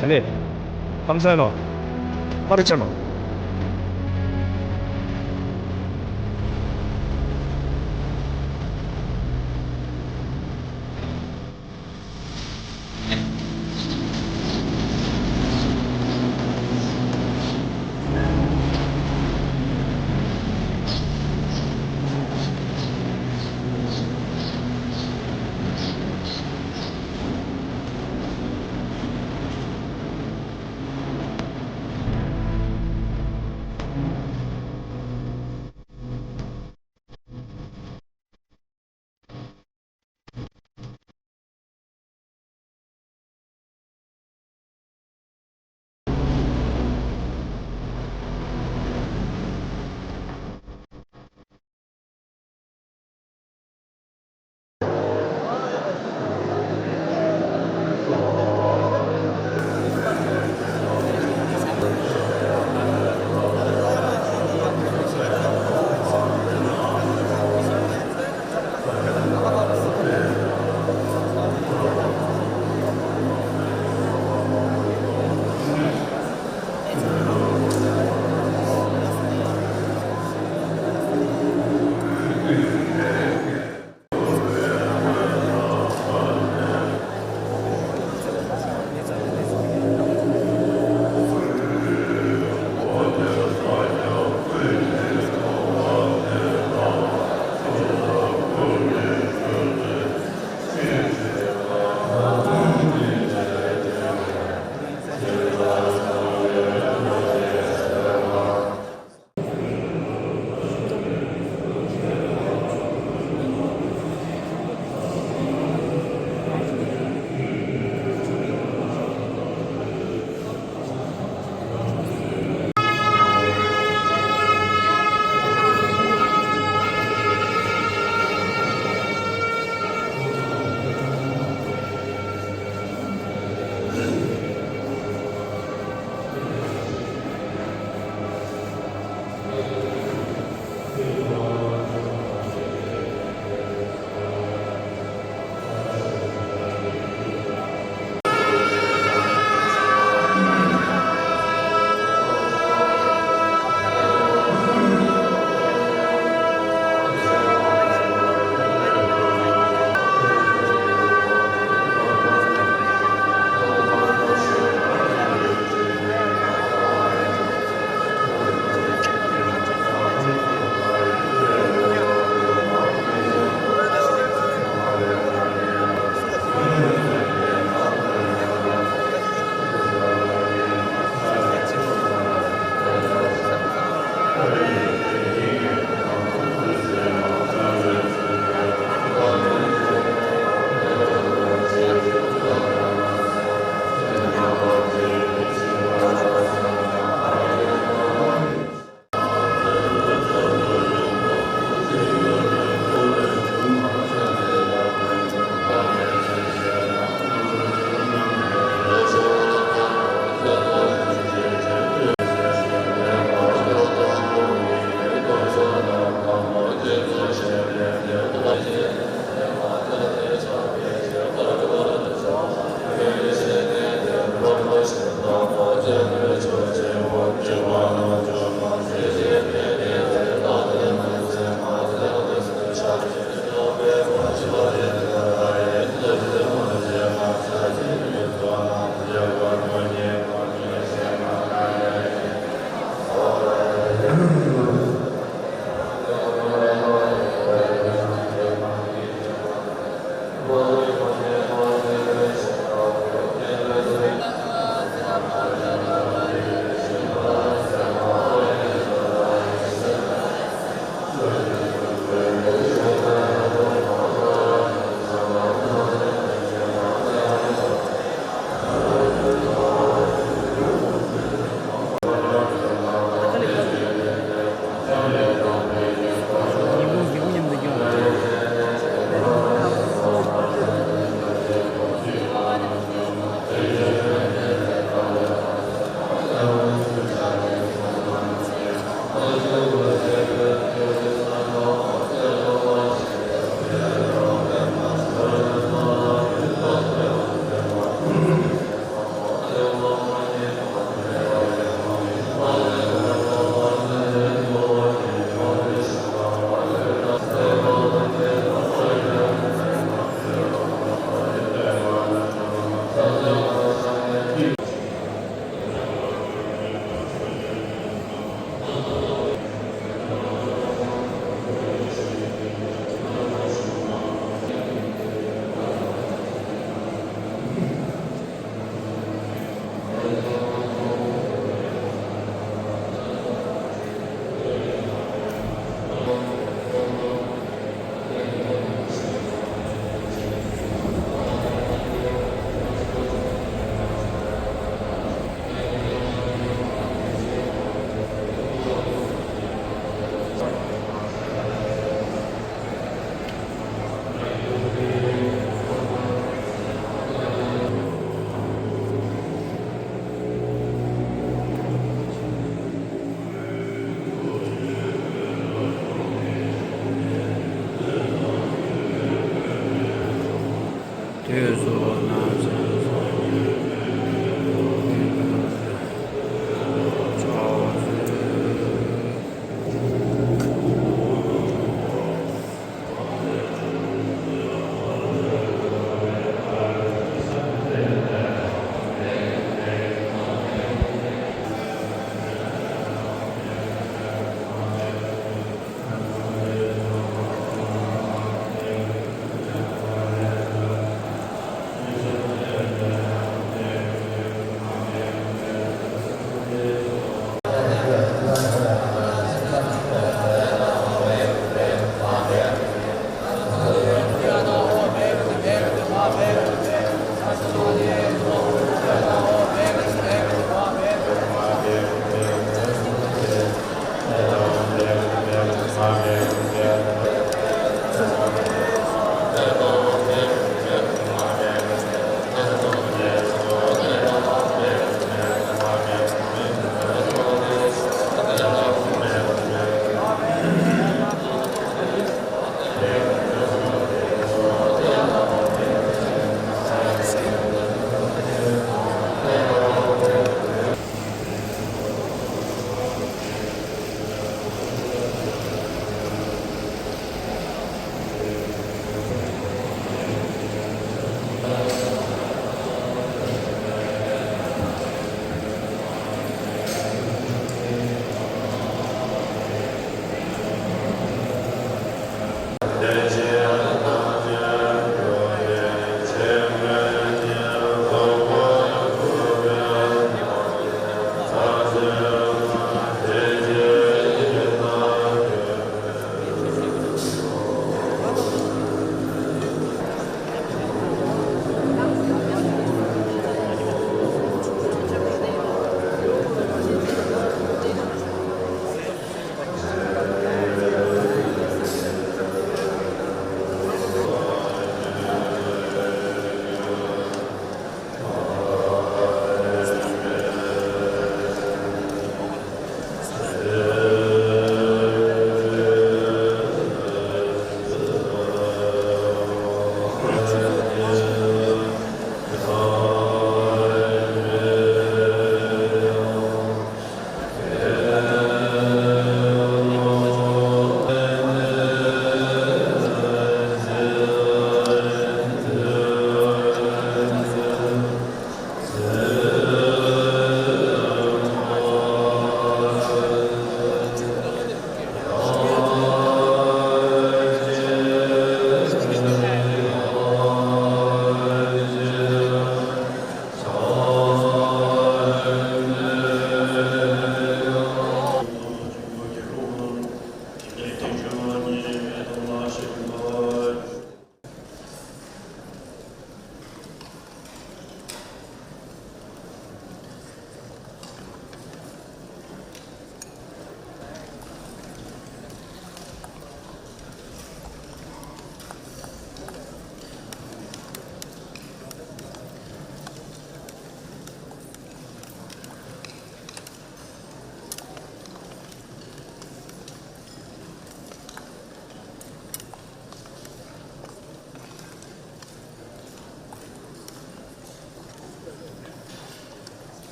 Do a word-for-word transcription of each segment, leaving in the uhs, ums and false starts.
ད་ནས་ཕམ་སོང་ནོ། པར་ཆ་ནོ།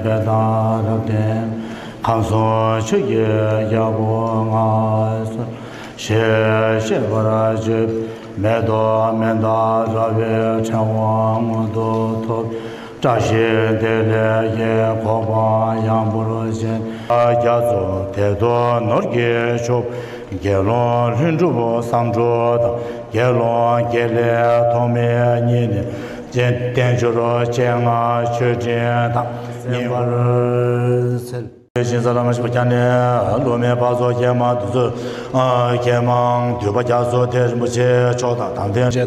པད་དང་རབ་བརྟན། ཁམས་གསུམ་ཆོས་ཀྱི་རྒྱལ་པོ་མངའ་གསོལ། ཞེས་བཤད་པར་བརྗོད། མེ་ཏོག་མན་དཱ་ར་བའི་ཕྲེང་བ་མངོན་དུ་ཐོབ། བཀྲ་ཤིས་བདེ་ལེགས་ཀྱི་གོ་འཕང་ཡངས་པོར་བྱོན། རྒྱ་མཚོ་དེ་དག་ནོར་གྱིས་ཕྱུག། དགེ་སློང་ལྷུན་གྲུབ་བསམ་གྲུབ་དང་། དགེ་སློང་དགེ་ལེགས་ཐོགས་མེད་གཉིས་ནི། རྗེ་བསྟན་འགྱུར་སྤྱན་སྔར་མཆོད་སྤྲིན་དང་། མཉེས་པར་འཚལ། ཞིང་ས་བླ་མ་ཞིག་པ་ཀྱང་ནས་ལོ་མེ་བ་སོ་ཀྱེ་མ་དུ་ཚོད་ཀྱེ་མང་འདུས་པ་རྒྱ་མཚོ་དེ་རིན་པོ་ཆེ་མཆོག་དང་དམ་ལྡན་ཆེ།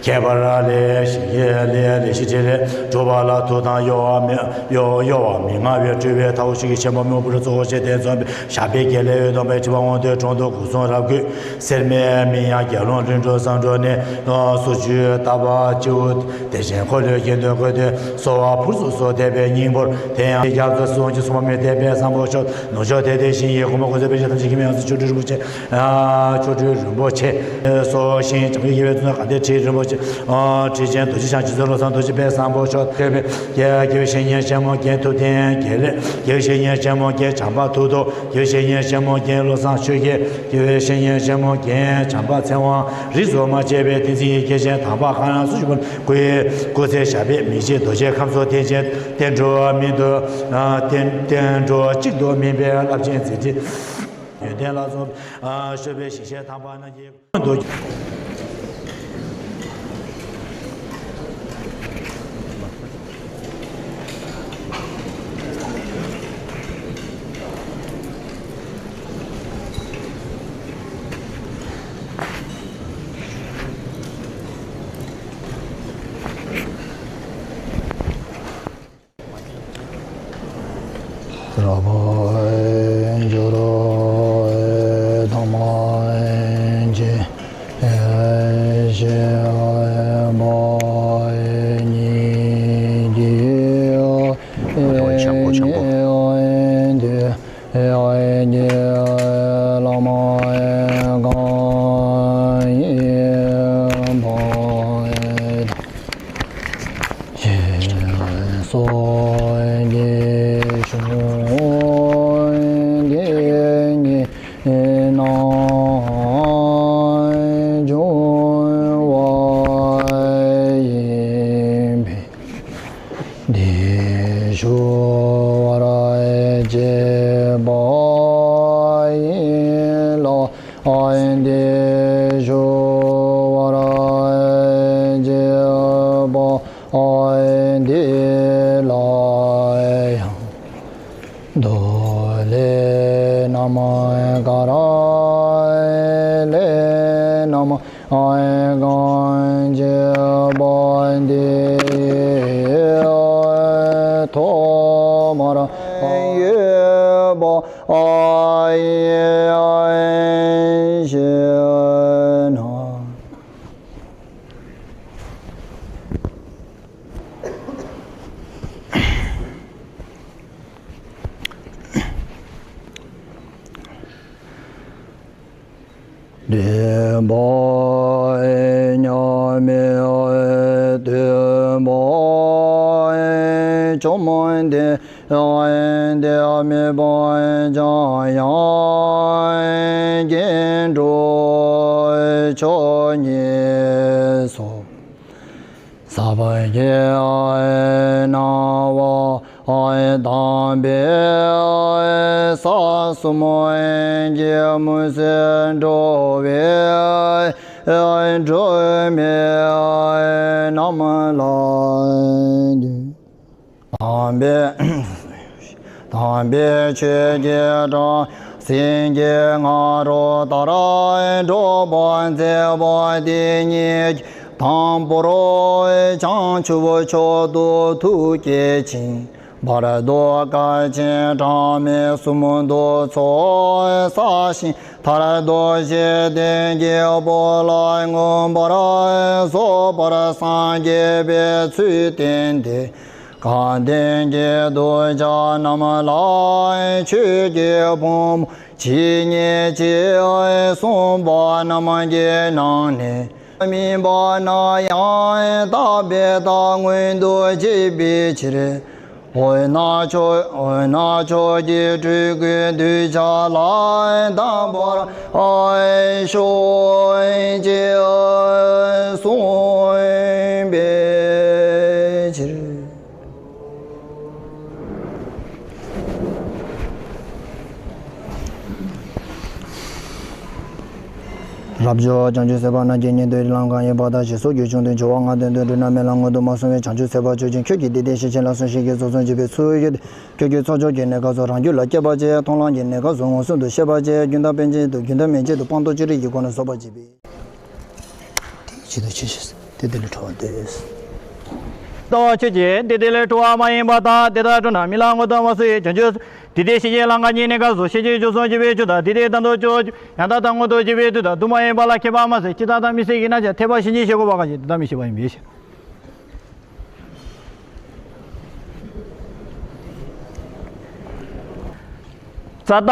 ཁྱད་པར་ལས་ཞིག་ཡེ་ལས་ལས་ཞིག་ཆེ་ལས་གྲུབ་པ་ལ་ཐུགས་དང་གཡོ་བ་མི་གཡོ་གཡོ་བ་མི་མངའ་བའི་སྤྲུལ་པའི་ཐའོ་ཞིག་གི་ཆེན་པོ་མོས་པུ་ར་གཙོ་བོ་ཆེ་དེ་འཛོམས་པའི་ཞབས་པད་དགེ་ལེགས་འོད་སྟོང་པའི་ཁྲི་པ་དབང་འདུས་དྲུང་དུ་སྐུ་གསུང་རབ་གུས་སེར་སྨད་མི་ཡང་དགེ་སློང་ལྷུན་གྲུབ་བསམ་གྲུབ་ནས་སོ་བཅུའི་ལྟ་བ་སྤྱི་བོ་དེ་བཞིན་འཁོར་ལོའི་གྱེན་དུ་བཀོད་དེ་གསོལ་བ་ཕུར་ཚུགས་སུ་འདེབས་པའི་སྙིང་པོར་དེ་ཡང་རྒྱ་མཚོ་སྲིད་དབང་གི་སྲུང་མ་མི་ལྡན་པའི་བཟང་པོ་མཆོག་ནུབ་ཕྱོགས་དེ་དེ་བཞིན་གཡས་བསྐུམ་པ་ཀུན་བཟང་དཔལ་ཆེན་ཐམས་ཅད་མཁྱེན་པའི་ཡང་སྲིད་མཆོག་སྤྲུལ་རིན་པོ་ཆེ། མཆོག་སྤྲུལ་རིན་པོ་ཆེ། སོགས་ཞིང་བྱང་ཆུབ་ཀྱི་དབྱེ་བའི་གཙུག་ན་དགའ་ལྡན་ཁྲི་རིན་པོ་ཆེ། ཁྲི་ཆེན་རྡོ་རྗེ་འཆང་རྗེ་བཙུན་བློ་བཟང་རྡོ་རྗེ་དཔལ་བཟང་པོ་མཆོག་དེ་བས་དགེ་དགེ་བའི་བཤེས་གཉེན་ཆེན་མོ་མཁན་ཐུབ་བསྟན་དགེ་ལེགས། དགེ་བའི་བཤེས་གཉེན་ཆེན་མོ་མཁན་བྱམས་པ་ཐུབ་རྟོག་དགེ་བའི་བཤེས་གཉེན་ཆེན་མོ་མཁན་བློ་བཟང་ཆོས་རྒྱལ། དགེ་བའི་བཤེས་གཉེན་ཆེན་མོ་མཁན་བྱམས་པ་ཚེ་དབང་རིས་སུ་མ་ཆད་པའི་བསྟན་འཛིན་གྱི་སྐྱེས་ཆེན་དམ་པ་ཁོང་རྣམ་གསུམ་ཞུ་བར་བསྐུལ། སྐུ་ཚེ་ཞབས་པད་མི་ཕྱེད་རྡོ་རྗེ་ཁམས་སོགས་བསྟན་ཆེན་བསྟན་འགྲོ་མིན་དུ་བསྟན་བསྟན་འགྲོ་གཅིག་ཏུ་སྨིན་པའི་རླབས་ཆེན་མཛད་འཕྲིན་ཡོན་ཏན་ལ་སོགས་ཤོད་པའི་ཞིང་གཤེགས་དམ་པ་རྣམས་ཀྱི། རབ་འབྱོར་ཐ་མ་ཅན་ཞེས་པ་ཉིད་ཀྱི་ཆེན་པོ་ཆེན་པོ། བླ་མ་གང་ཡིན་པ། སོགས་ཀྱི་གཞུང་འདི་ཉིད་ནང་འབྱུང་བ་ཡིན་པས། འདི་ཞུ་བར་བྱེད་པ་ཡིན་ལ། འདི་ཞུ་བར་བྱེད་པ་འདི་ལ་ཡང་། མདོ་ལས་རྣམ་དཀར་ལས་རྣམ་གང་བྱེད་པ་འདི་ཐོག་མར་ཡོད་པ་ཡིན་ཞེ་ན། བདེན་པ་མཉམ་མེད་སྟོན་པ་བཅོམ་ལྡན་འདས་དམིགས་པ་འཇམ་དབྱངས་མཁྱེན་གྲོལ་མཆོག་ཉིད་སོགས། ཟབ་རྒྱས་སྣང་བ་དམ་པའི་ས་གསུམ་གྱི་མུན་སེལ་འགྲོ་བའི་སྒྲོན་མེ་རྣམས་ལ་འདུད། དམ་པའི་དམ་པའི་ཆོས་ཀྱི་སྒྲ་སེང་གེའི་ང་རོ་ལྟར་སྒྲོག་པ་མཛད་པ་དེ་ཉིད་ཀྱིས། དང་པོར་བྱང་ཆུབ་མཆོག་ཏུ་ཐུགས་བསྐྱེད་ཅིང་། བར་དུ་དཀའ་ཆེན་གྲངས་མེད་གསུམ་དུ་ཚོགས་བསགས་ཤིང་། མཐར་ཐུག་བཞི་ལྡན་གྱི་བོད་ལ་མངོན་པར་རྫོགས་པར་སངས་རྒྱས་པའི་ཚུལ་བསྟན་ཏེ། དགའ་ལྡན་གྱི་གདུལ་བྱ་རྣམས་ལ་ཆོས་ཀྱི་ཕུང་པོ་ཇི་སྙེད་ཅིག་གསུངས་པ་རྣམས་ཀྱི་ནང་ནས། མིན་པ་ན་ཡང་དག་པའི་རྟགས་མངོན་དུ་བྱེད་པའི་ཕྱིར། འོ་ན་ཕྱོགས་འོ་ན་ཕྱོགས་ཀྱི་སྤྲུལ་སྐུའི་གདུལ་བྱ་ལ་དམ་པར་ཤོག་ཅེས་གསུངས་པའི་ཕྱིར། རབ་འབྱོར་བྱང་ཆུབ་སེམས་དཔའ་རྣམས་ཀྱི་སྙིང་འདུས་ལམ་གང་ཡིན་པ་དང་། ཞེས་སོགས་ཀྱི་གཞུང་དུ་འབྱོར་བ་ལྔ་དོན་དུ་སྒྲུབ་ན་སྨོན་ལམ་སྔོན་དུ་མ་སོང་བའི་བྱང་ཆུབ་སེམས་དཔའ་མཆོག་ཀྱང་ཁྱོད་ཀྱིས་འདི་ལྟར་ཤེར་ཕྱིན་ལ་གསོལ་ཞིང་གི་གསོལ་གསུམ་བྱེད་པའི་ཚུལ་བརྗོད་དེ། ཁྱོད་ཀྱི་ཚོགས་མཆོག་གི་གནས་སྐབས་སུ་རང་རྒྱུད་ལ་སྐྱེས་པ་བཅས་མཐོང་ལམ་གྱི་གནས་སྐབས་སུ་མངོན་སུམ་དུ་ཤེས་པ་བཅས་རྒྱུན་དང་དཔེ་བྱད་དུ་རྒྱུན་དང་དཔེ་བྱད་དུ་སྤངས་རྟོགས་ཅི་རིགས་ཀྱི་སྒོ་ནས་བཟོད་པར་བྱེད་པའི། དེ་ཆེད་དུ་ཆོས་ཞུས་ཟེར། དེ་དེ་ལས་གྲོལ་བ་འདོད། ལྟ་བ་ཆོས་ཀྱི་འདི་དེ་ལས་གྲོལ་བ་མ་ཡིན་པ་དང་། དེ་ལྟར་གྲོལ་ན་རྨི་ལམ་སྔོན་དུ་མ་སོང་བའི་བྱང་ཆུབ། དེ་ལྟར་ཤེར་ཕྱིན་ལམ་གང་ཉིད་གནས་སྐབས་སུ་ཤེར་ཕྱིན་བཅུ་གསུམ་བྱེད་པའི་ཚུལ་དང་། དེ་ལྟར་དམ་དུ་ཆོས་ཀྱི་ཡང་དག་དང་མངོན་དུ་བྱེད་པའི་ཚུལ་དང་། དུ་མ་ཡིན་པ་ལ་མཁས་པ་མ་ཟད་ཇི་ལྟར་དང་དམིགས་བསལ་གྱི་རྣམ་གཞག་འཐད་པ་ཕྱིན་ཅི་ཞེས་གོ་བ་གང་ཞིག་དེ་ལྟར་དམིགས་བྱེད་པ་ཡིན་པའི་ཕྱིར། རྩ་བརྟག་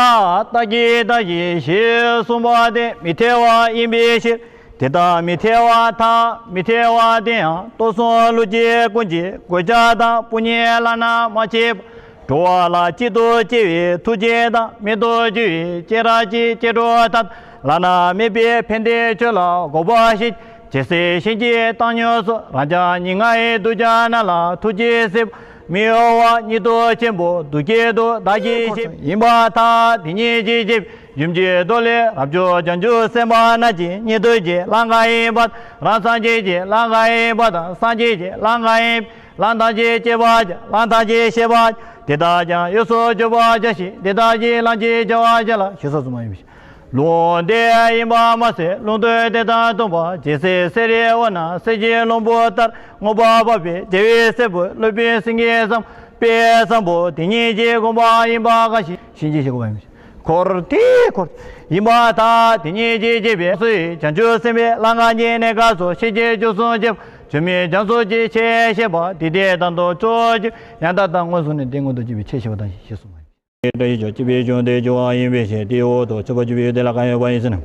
བརྟག་གི་བརྟགས་ཤིང་ཞེས་གསུངས་པ་དེ་མི་འཐད་པ་ཡིན་པའི་ཕྱིར། དེ་ལྟར་མི་འཐད་པ་ཐ་མི་འཐད་པ་དེ་ཡང་སྟོང་གསུམ་ལུགས་ཀྱི་ཀུན་གྱི་གོ་ཆ་དང་སྤུ་ཉེ་བླ་ན་མ་མཆིས་པ། འགྲོ་བ་ལ་གཅིག་ཏུ་སྐྱེ་བའི་ཐུགས་རྗེ་དང་། མི་ལྡོག་རྒྱུ་ཡི་སྐྱེ་རབས་ཀྱི་སྐྱེ་འགྲོ་ཐམས་ཅད་བླ་ན་མེད་པའི་ཕན་བདེའི་ཆོས་ལ་དགོངས་པ་བཞེས། ཇི་སྲིད་གཤིན་རྗེའི་བཏང་སྙོམས་སུ། རང་རྐྱང་ཉེར་ལྔ་ཡི་གདུལ་བྱ་རྣམས་ལ་ཐུགས་རྗེས་གཟིགས་པ་མི་གཡོ་བ་ཉིད་དུ་ཆེན་པོ་གདུལ་བྱའི་གདུལ་བདག་གི་ཞིང་ཡིན་པར་ཐལ། དེ་ཉིད་ཀྱི་སྤྱི་ཡུམ་གྱི་མདོ་ལས། རབ་འབྱོར་བྱང་ཆུབ་སེམས་དཔའ་རྣམས་ཀྱི་སྙིང་འདུས་ཀྱི་ལམ་གང་ཡིན་པ། རང་སངས་རྒྱས་ཀྱི་ལམ་གང་ཡིན་པ་དང་། སངས་རྒྱས་ཀྱི་ལམ་གང་ཡིན་པའི་ལམ་ཐམས་ཅད་སྤྱད་པར་བྱ། ལམ་ཐམས་ཅད་བཤད་པར་བྱ། དེ་དག་ཀྱང་ཡོངས་སུ་གྱུར་པར་བྱ་ཞིང་། དེ་དག་གི་ལམ་གྱི་བྱ་བ་གཞན་ལ་ཞེས་སོགས་སུ་མ་ཡིན་པ་ཞིག་ལུང་དེ་ཡིན་པར་མ་ཟད། ལུང་དོན་དེ་དང་མཐུན་པར་ཇི་སྲིད་གསེར་རིའི་དབུས་ན་གསེར་གྱི་ལྷུན་པོ་ལྟར་མངོན་པར་འབར་བའི་རྒྱལ་བའི་སྲས་པོ་སློབ་དཔོན་སེང་གེ་བཟང་པོ་དཔལ་བཟང་པོ་དེ་ཉིད་ཀྱི་དགོངས་པ་ཡིན་པ་གང་ཞིག་ཕྱིན་ཅི་ཞེས་གོ་བ་ཡིན་པ་ཞིག་འཁོར་དེའི་འཁོར་ཡིན་པར་ཐལ། དེ་ཉིད་ཀྱི་སྤྱི་ཡུམ་སུ་ཡི་བྱང་ཆུབ་སེམས་དཔའི་ལམ་གང་ཉིད་གནས་སྐབས་སུ་ཤེར་ཕྱིན་བཅུ་གསུམ་བྱེད་པ་ཆོས་མིན་རྒྱ་མཚོ་ཆེ་ཞེས་པ་དེ་ལྟར་དམ་དུ་ཆོས་ཀྱི་ཡང་དག་དང་མངོན་སུམ་ནི་དེ་མངོན་དུ་བྱེད་པའི་ཕྱིར་ཞེས་པ་དང་ཞེས་གསུངས་པ་ཡིན། བཀྲ་ཤིས་ཤོག་སྤྱི་པའི་གཞུང་དེ་འབྱོར་བ་ཡིན་པའི་ཕྱིར། དེའི་འོག་ཏུ་མཆོད་པ་བརྗོད་པའི་ཡུལ་དེ་ལ་གང་ཡོད་པ་ཡིན་ཟེར་ན།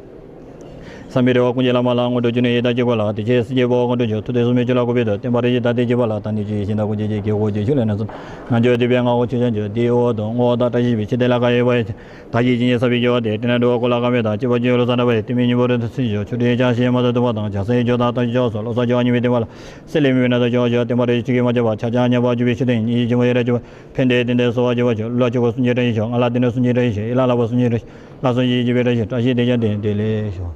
བསམ་པའི་རེ་བ་ཀུན་གྱི་བླ་མ་ལ་དངོས་གྲུབ་ཅི་ནུས་ཡི་དམ་བཅས་དགོས་ལ། དེ་ཕྱིར་སྲས་ཀྱི་དཔའ་བོ་དངོས་གྲུབ་མཆོག་ཐུབ་བསྟན་སྲུང་མའི་ཆོས་ལ་གུས་པས་དང་། བསྟན་པ་རིན་ཆེན་དར་ལྟའི་བྱེད་པ་ལ། བདག་ནི་ཆོས་ཀྱི་ཞིང་དང་ཀུན་མཁྱེན་ཆོས་ཀྱི་དབྱིངས་ལ་གནས་གསུམ། ངང་ཚུལ་འདུས་པའི་ངག་གི་ཆོས་ཀྱང་བརྗོད། དེའི་འོག་ཏུ་བསྔོ་བ་དང་བཀྲ་ཤིས་པའི་ཆོས་དེ་ལ་གང་ཡོད་པ་ཡིན་ཕྱིར། བདག་གིས་ཇི་སྙེད་བསགས་པའི་དགེ་བ་དེས། དེ་ནས་འགྲོ་བ་ཀུན་ལ་གང་བས་དང་། སྐྱེ་བ་ཀུན་ལ་བསོད་ནམས་འཕེལ་བའི་ཏིང་ངེ་འཛིན་ཉིད་ཀྱི་ཕྲིན་ལས་ཀྱིས། བདེ་མཆོག་ཏུ་བསྔོ་བ་དང་བསྔོ་བ་དང་། བྱང་སེམས་ཀྱི་སྦྱོར་བ་དང་བརྟག་ཞིབ་ཕྱོགས་སུ། བློ་ལ་སྦྱོར་བ་སྙིང་པོའི་བདེན་པ་ལ། སྲེད་ལས་མི་འོང་ནས་དང་སྦྱོར་བ་ཞིག་སྟོན་པ་རེ་ཞིག་ཆོས་ཀྱི་མ་ཆགས་པ། ཆགས་ཀྱང་ཉམས་པར་འགྱུར་བའི་ཕྱིར་དུ། ཉེར་ཞི་འབྱུང་བ་ཡི་ར་ཅོ། ཕན་བདེ་བསྟན་ཏེ་གསོལ་བ་འདེབས་པ་ཞུ། བློ་ལ་ཆོས་སྐུ་གསུང་གི་དྲིན་ཤོག་ང་ལ་དེ་ནས་གསུང་གི་དྲིན་ཤོག་ཡིད་ལ་ལྷག་པ་གསུང་གི་དྲིན་ཤོག་ལྷ་གསུང་གི་དྲིན་ཤོག་བཀྲ་ཤིས་བདེ་ཆེན་དེ་བདེ་ལེགས་ཤོག་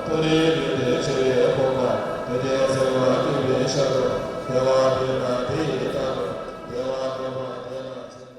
མཐོ་རིས་ལུས་འབྲེལ་ཆེ་བའི་ཕོ་མོ། དེ་དེ་ཟེར་བ་སྐྱེས་པའི་ཤ་དང་། དེ་བ་དེ་དང་དེ་ཡི་རྟགས་དང་། དེ་བ་དེ་མ་དེ་ལ་ཆེ་བ།